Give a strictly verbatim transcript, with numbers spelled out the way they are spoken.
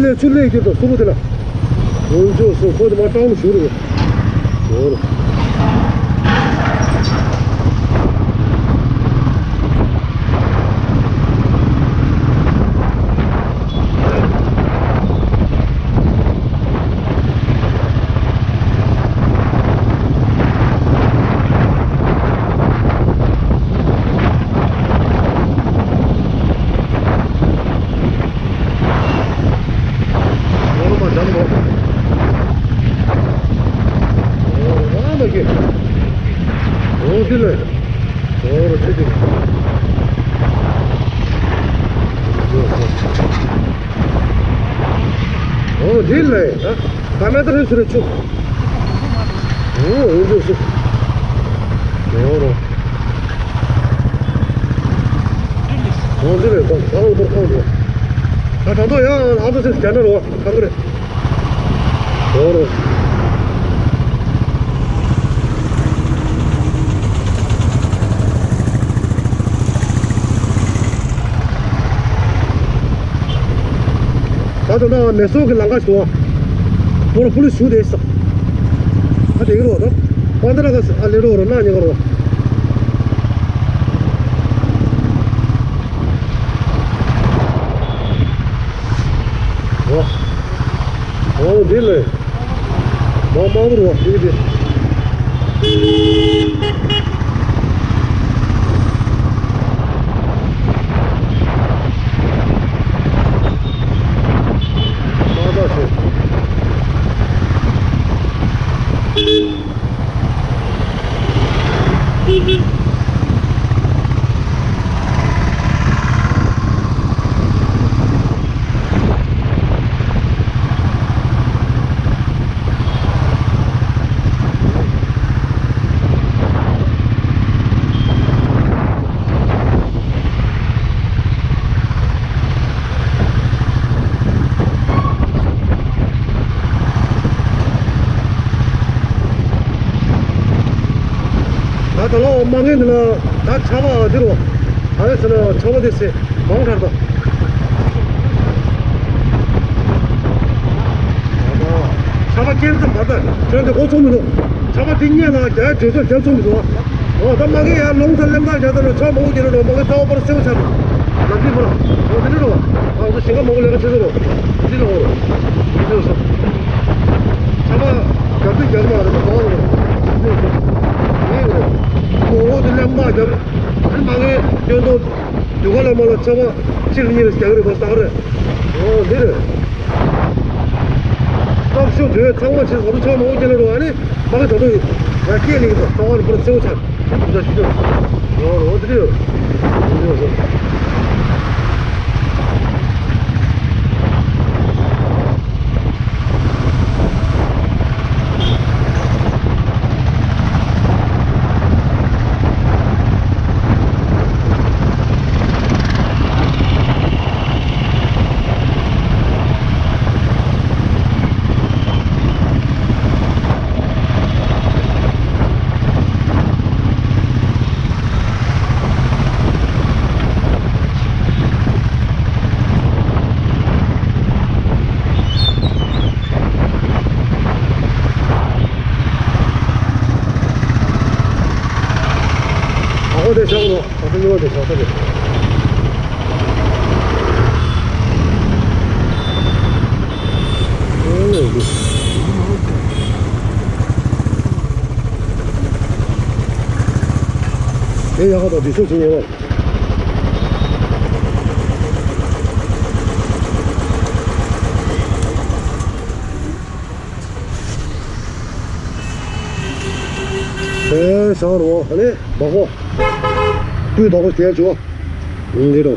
ལས་ཆུ་ལས་ཀྱི་དང་སུ་རུ་དེ་ལ། འོན་ཅོག་སུ་ཁོ་དེ་མ་སྤྲང་ལ་ཞུ་རུ། འོ་རུ། འོ་མ་འཇམ་པོ། འོ་མ་གི། འོ་དེ་ལས། འོ་རུ་ཆུ་དེ། འོ་དེ་ལས། ད་མེ་ཏར་ཧྲིལ་སུ་རེ་ཆུ། འོ་འོ་འདི་སུ། འོ་རུ། འོ་འདི་ལས་ད་ད་འོ་དོར་ཁོང་དུ། ད་ད་དོ་ཡང་ཨ་དོ་སེ་སྐྱ་ན་རུ་བ་ཁ་ཁ་རེ། འོ་རུ། ད་ད་ད་མེ་སོགས་ཀྱི་ལམ་ཁ་ཞིག་འདུག་བ། འོ་རུ་པུ་ལི་སུ་དེ་ས། ད་དེ་གི་རོ་ད། པ་ད་ར་ག་ས་ཨ་ལེ་རོ་རོ་ན་ཉེ་ག་རོ། འོ། འོ་འདི་ལས། མ་མ་བུར་བ་འདི་འདི། མ་ད་སེ། ད་ད་ལོ་མ་ངན་འདི་ལ་ད་ཆར་པ་འདི་རུ་ད་རེས་ཟེར་ན་ཆར་པ་འདི་ཟེར་མང་དྲགས་ད། ཆར་པ་སྐྱེལ་ཙམ་བར་ད་ཁྱོད་འདི་འགོ་ཚུགས་མི་འདུག་ཆར་པ་འདི་སྔོན་ལ་རྒྱ་གྲོས་ཚོད་རྒྱ་ཚུགས་མི་འདུག་ཨོ་ད་མ་གི་ཡར་ལུང་ཚ་ལེམ་ཐག་རྒྱ་ཚ་ལ་ཆར་མང་པོ་སྐྱེལ་རོགས་མ་གི་རྩ་བ་པར་སེ་བ་ཆགས་འདུག་ལམ་ཐིག་པར་ཨོ་དེ་འདྲ་རོགས་ཨོ་ད་ཞིང་ཁ་མང་པོ་ལས་ཀ་བྱེད་ས་རོགས་འདི་ལ་ཨོ་རོགས་འདི་ཚོད་སོ། ཆར་པ་རྒྱ་ཚ་རྒྱ་ཚ་མ་རེད་མ་གོ་རོགས་འདི་ཚོད་སོ། ངས་རེད་ཨོ་དེ་ལེམ་ཐག་རྒྱ་ཚ་མ་གི་སྐྱོན་དོ། དུས་ག་ལ་མ་ལ་ཆར་པ་གཅིག་གཉིས་རེ་རྒྱག་གི་རེད་པ་སྟག་རེད། ཨོ་འདི་རེད། སྟག་ཤུགས་དུས་ཚང་མ་བྱེད་ཟོར་ཆག་མང་པོ་སྐྱེ་ལ་རོ་ཨ་ནི་མ་གི་ད་དུང་ཡ་སྐྱེ་ལེགས་དང་རྩ་བ་རུ་པུར་སེའུ་ཆག་དུ་ཟ་ཤུ་ཤུ། ཨོ་འདི་རེད། འདི་རེད། ཨ་ཁོ་དེ་ཤོག་ལོ། ཨ་ཁོ་ཉོ་དེ་ཤོག་ས་རེད། ཨེ་ཡག་ག་དང་དུས་ཚོད་ཕྱིན་ཡོད་པ། ཨེ་ཤང་རོ་ཨ་ནི་མ་གོ། སྤུས་དག་པོ་སྐྱེལ་བྱུང་། འདི་རུ།